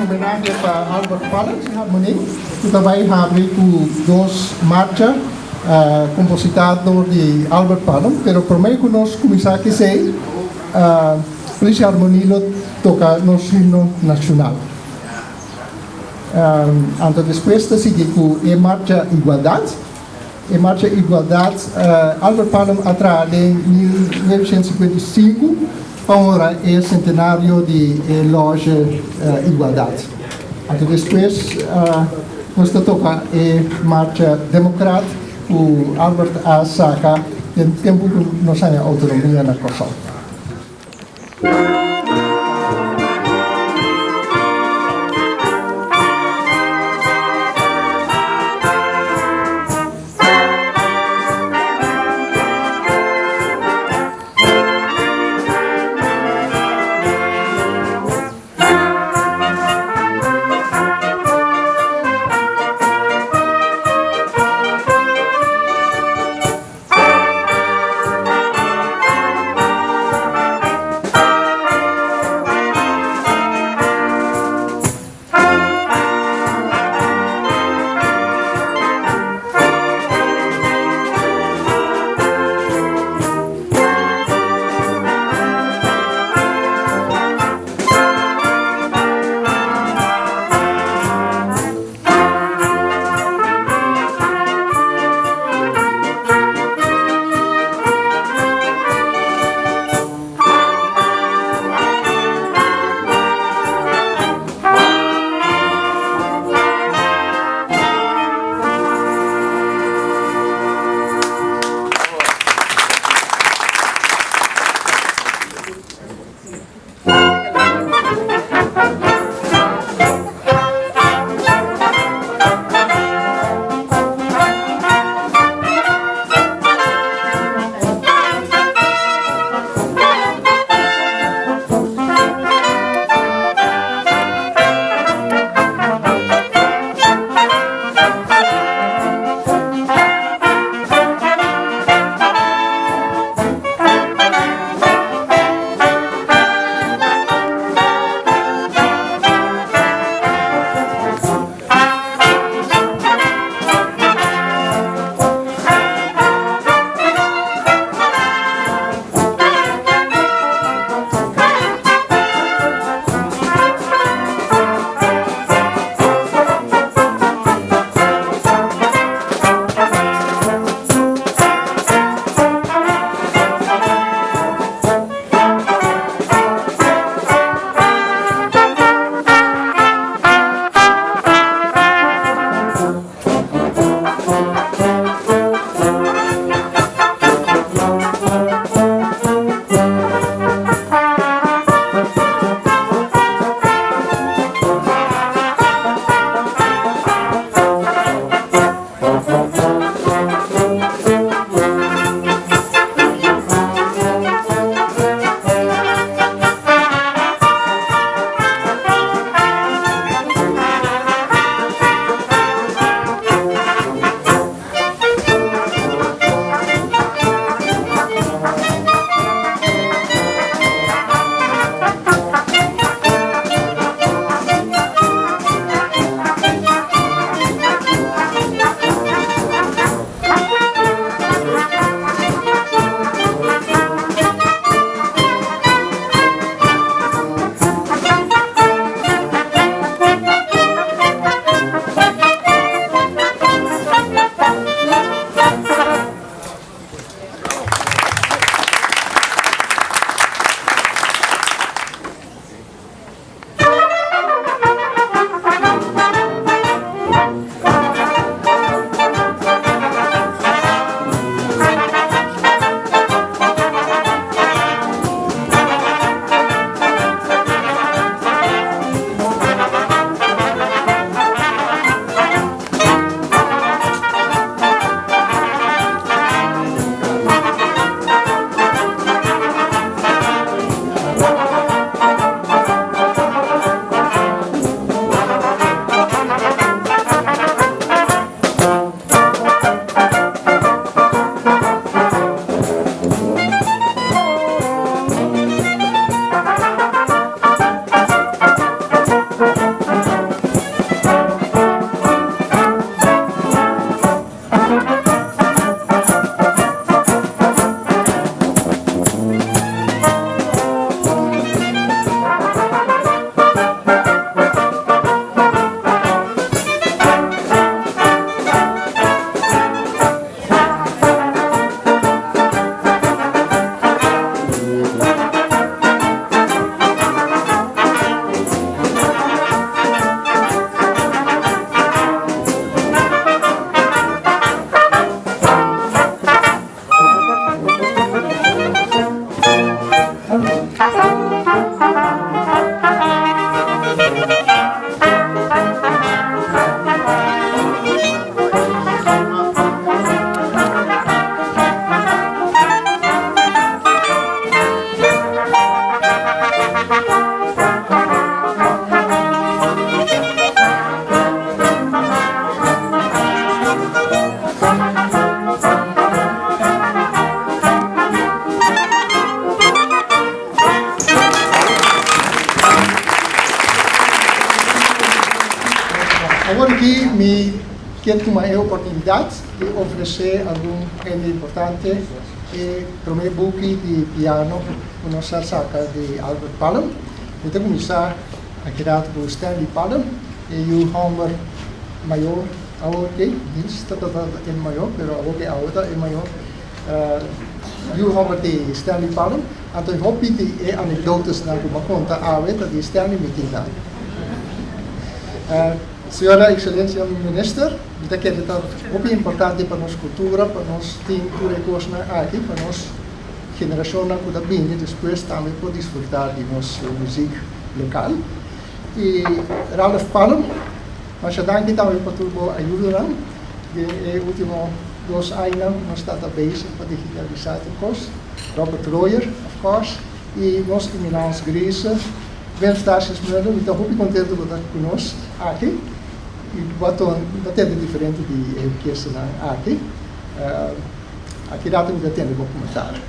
homenahe pa Albert Pallen, Harmonie, ku ta bai habri ku dos marcha kompositá dor di Albert Pallen. Pero promé ku nos kuminsá ku esei, Polis Harmonie lo toka nos himno nashonal. Anto despues ta sigui ku e marcha Igualdat. E marcha Igualdat Albert Palm a traha den 1955 pa honra e sentenario di e loge Igualdat. Anto despues nos ta toka e marcha Demokrat ku Albert a saka den tempu ku nos haña outonomia na Kòrsou. Awor aki mi kier tuma e oportunidat di ofresé algun hende importante e promé buki di piano ku nos a saka di Albert Palm. Mi ta kuminsá akidat ku Stanley Palm, e yu hòmber mayor awor ki, dins tabata e mayor, pero awor ki awe ta e mayor. Yu hòmber di Stanley Palm, anto e hopi di e anekdotesnan ku bo a konta awe ta di Stanley mi tin nan. Señora Ekselensia Minister, mi ta kere ta hopi importante pa nos kultura, pa nos tin tur e kosnan aki, pa nos generashonnan ku ta bini despues tambe por disfrutá di nos muzik lokal. I Ralph Palm, masha danki tambe pa tur bo ayudonan. Den e ultimo dos añanan ku nos ta ta bezig pa digitalisá tur kos, Robert Royer, of course, i nos Eminence Grise, Ben Stasius Muller, mi ta hopi kontentu ku ta ku nos aki i bo a tende diferente di e orkestanan aki. Aki rato mi ta tende bo komentario.